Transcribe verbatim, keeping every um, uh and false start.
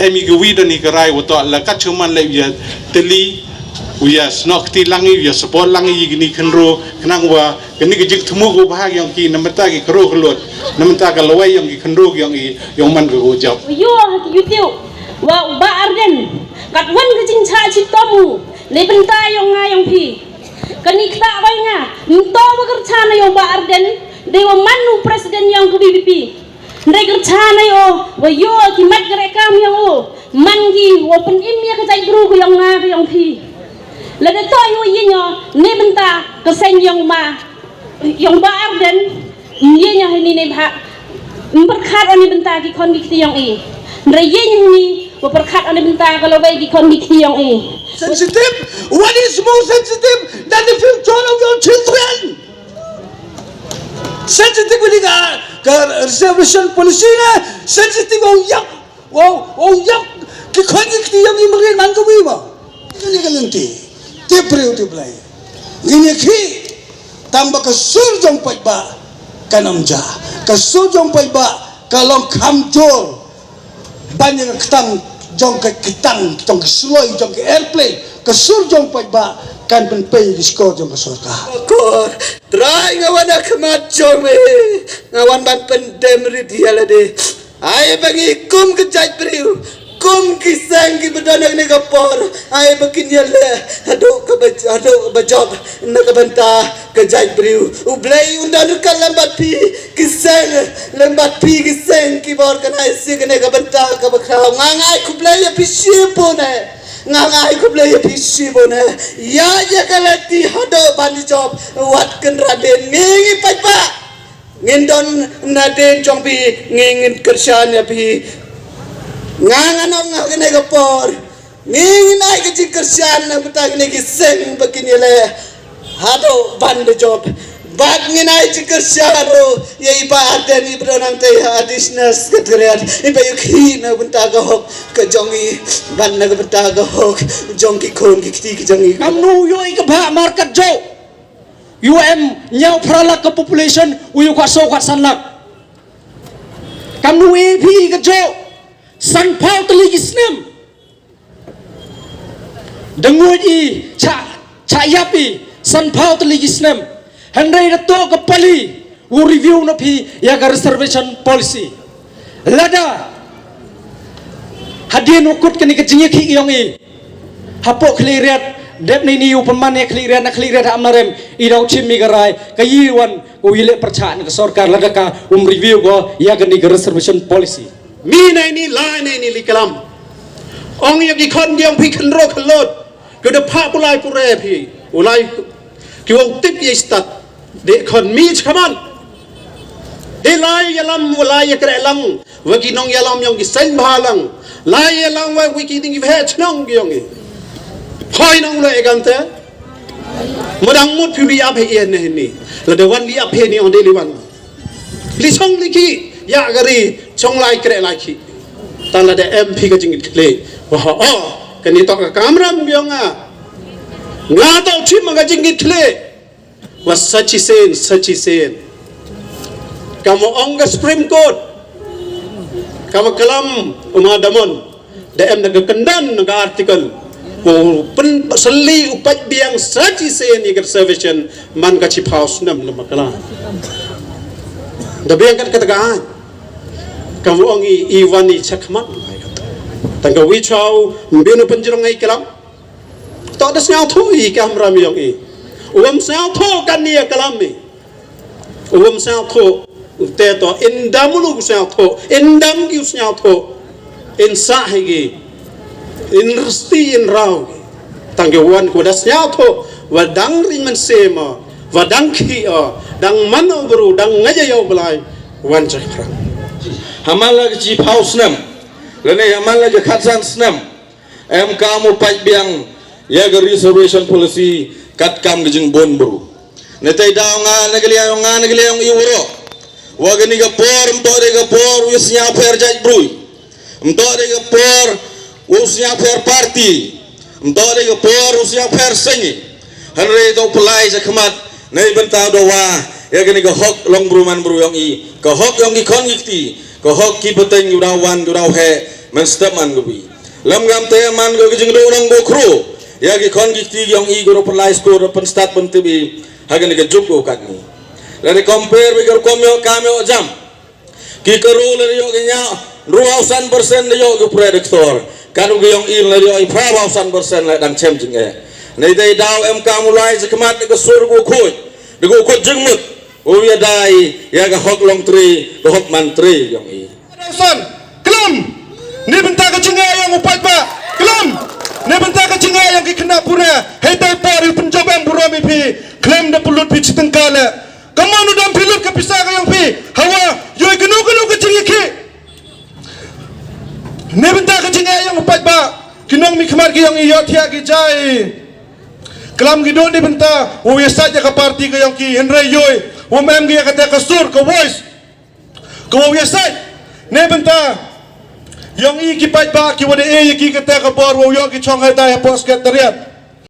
Em i ka wi don i ka rai wa toh la kat chuman le ya teli u ya snok ti lang i ya support lang i gini khenro khnang wa gini ka jik thmu ko bha yong ki namata ki kro kelot namata ka lawai yong ki khenro yong i yong man ko jop. Yo ha ki YouTube wa u Bah Ardent kat wan ka jingcha chi tomu le benta yong nga yong phi. Kani kta bai nga mto wa kercha na yong Bah Ardent de wa man u president yong ka B B P. Ndai kercha na yo wa yo ki mat kare kam yong u man ki wa pen im ya ka jai bru ko yong nga ko yong phi. Lada to yo yin yo ne benta ka seng yong ma yong Bah Ardent yin yo hini ne bha. Mperkhat oni benta ki khon ki kti yong i. Ndai yin yo hini wa perkhat oni benta ka lawai ki khon ki kti yong i. Sensitive? What is more sensitive than the future of your children? Sensitive ni ka ka reservation policy na sensitive wa u yak wa wa u yak ki khon ki kti yong i mangin man ka wi ma. Ni ka lenti ti breu ti blai. Ngin ya khi tang ba ka sur jong paidbah ka nam ja ka sur jong paidbah ka long kham jor. Ban ya ka ktang jong ka ktang jong ka sloi jong ka airplane ka sur jong paidbah kan pynpei ki skor jong ka sorkar. Kor, Trai nga wan ha khmat jong me, nga wan ban pyndem rit ïa lade. Ai ba ngi kum ka jait briew, kum ki seng ki ba don ha kane ka por, ai ba kin ïaleh haduh ka ba, haduh ba jop na ka bynta ka jait briew. U Blei un don ryngkat lem bad phi ki seng, lem bad phi ki seng ki bor kan ai si kane ka bynta ka ba khraw. Nga ngai khublei ïa phi shibun eh. Nga ngai khublei ïa phi shibun eh. Ïa ïa ka lynti haduh ban jop wat kynrad dien ngi ngi paidbah. Ngin don na dien jong phi ngi ngin kyrshan ïa phi. Nga nga nong nga kane ka por. Ngi ngin ai ka jingkyrshan na bynta kine ki seng ba kin ïaleh haduh ban da jop. Bad ngin ai jingkyrshan ruh ïa i Bah Ardent i ba don hangtei ha Additional Secretariat i ba ïa khih na bynta ka hok ka jong i bad na ka bynta ka hok jong ki khun ki kti ki jong i. Kam nu ïoh i ka bah market jo. U em ñiaw phra lak ka population u ïoh kwah so kwah san lak. Kam nu ïoh i phi ka jo. San phaw tylli ki snem. Da nguid i cha cha ïap i san phaw tylli ki snem. Hynrei da toh ka pali u review na phi ïa ka reservation policy. Lada hadien u kut kani ka jingïakhih ïong i hapoh khlieh riat dep ni ni u pynman ïa khlieh riat na khlieh riat ha Amlarem i dau chim i ka rai ka i wan u i leh pyrchah na ka sorkar lada ka um review ko ïa kani ka reservation policy. Mi nai ni lai nai ni li kalam. Ong ïa ki khon diang phi khyndro khyllot. Ki da phah pulai pure phi. Ulai ki wong tip ïa stad. De khon mi chkaman. De lai ïa lam ulai ïa kre lang. Wa ki nong ïa lam yong ki seng bha lang. Lai ïa lam wa wi ki ding ki he chnong ki yong i. Hoi nong ulai ïa kante. Madang mut phi bi ap he ïa ne ni. La de wan li ap he ni ong de li wan. Li chong li ki ya gari chong lai kre lai ki. Tang lada em phi ka jingit kle. Wah oh kani tok ka kamram biong nga. Nga tok chim ka jingit kle. Wa sachi sen sachi sen. Kamo ong ka Supreme Court. Kamo kalam uma damon. Da em na ka kyndan na ka article. Ko pyn seli u pait biang sachi sen i ka reservation man ka chi phaw snem na makala. Da biang kat kata ka ai. Kam ong i i wan i chakmat. Tang ka wi chaw mbinu penjrong ai kalam. To da sngau thu i kam ram yong i. Uam sngau thu kan ni kalam i. Uam sngau thu. Te to indam ulu sngau thu. Indam ki sngau thu. In sah hi ki. In rsti in rau. Tang ki wan ku da sñiaw tho wa dang ri mynsiem o wa dang khih o dang man o bru dang ngeit ïa u Blai wan cha phrang. Ha man la ka chi phaw snem lane ha man la ka khatsan snem em kam u pait biang ïa ka reservation policy kat kam ka jingbun bru. Ne tei daw nga ne ka liang nga ne ka liang i wuro. Wa kani ka por mto de ka por u sñiaw pher jait brui. Mto de ka por u sñiaw pher party. Mto de ka por u sñiaw pher sengi. Hanre to pelai sa khmat nei benta do wa ya kani ka hok long bru man bru yong i ka hok yong i kon i kti ka hok ki peteng yu daw wan yu daw he. Men step man ka bi. Lam ngam te man ka jingdo nong bo kru. Ya ki khon ki kti yong i guru pynlai skur pynstad pyntip i. Ha kane ka juk ko katni. Lada compare bi ka rukom yo kam yo jam. Ki karu lada yo ki nya ruwa san persen da yo ki predictor. Kanu ki yong i lada yo i phra san persen la dang chem jing eh. Nei dei daw em kam ulai jikmat da ka sur ko khuid. Da ko khuid jingmut. U ya dai ya ka hok long tri, ka hok man tri yong i. Dawson, klam. Ni bynta ka jingeh yong u paidbah, klam. Ni bynta ka jingeh yong ki khynnah pura. Hei tai por yu pynjop em burom i phi. Klam da pynlut phi chitengka le. Ka mon u dam phi lut ka pisa ka yong phi. Hawa, yoi kano kano ka jingeh ki. Ni bynta ka jingeh yong u paidbah. Ki nongmihkhmat ki yong i yo thiah ki jai. Klam ki don ni bynta. Wa ya sait ya ka party ka yong ki hynrei yoi. Wa em ki ya kata ka sur ka voice. Ka wa ya sait. Ni bynta yong i ki paidbah ki wa da e ya ki kata ka bor wa yo ki chong hai dai hapoh secretariat.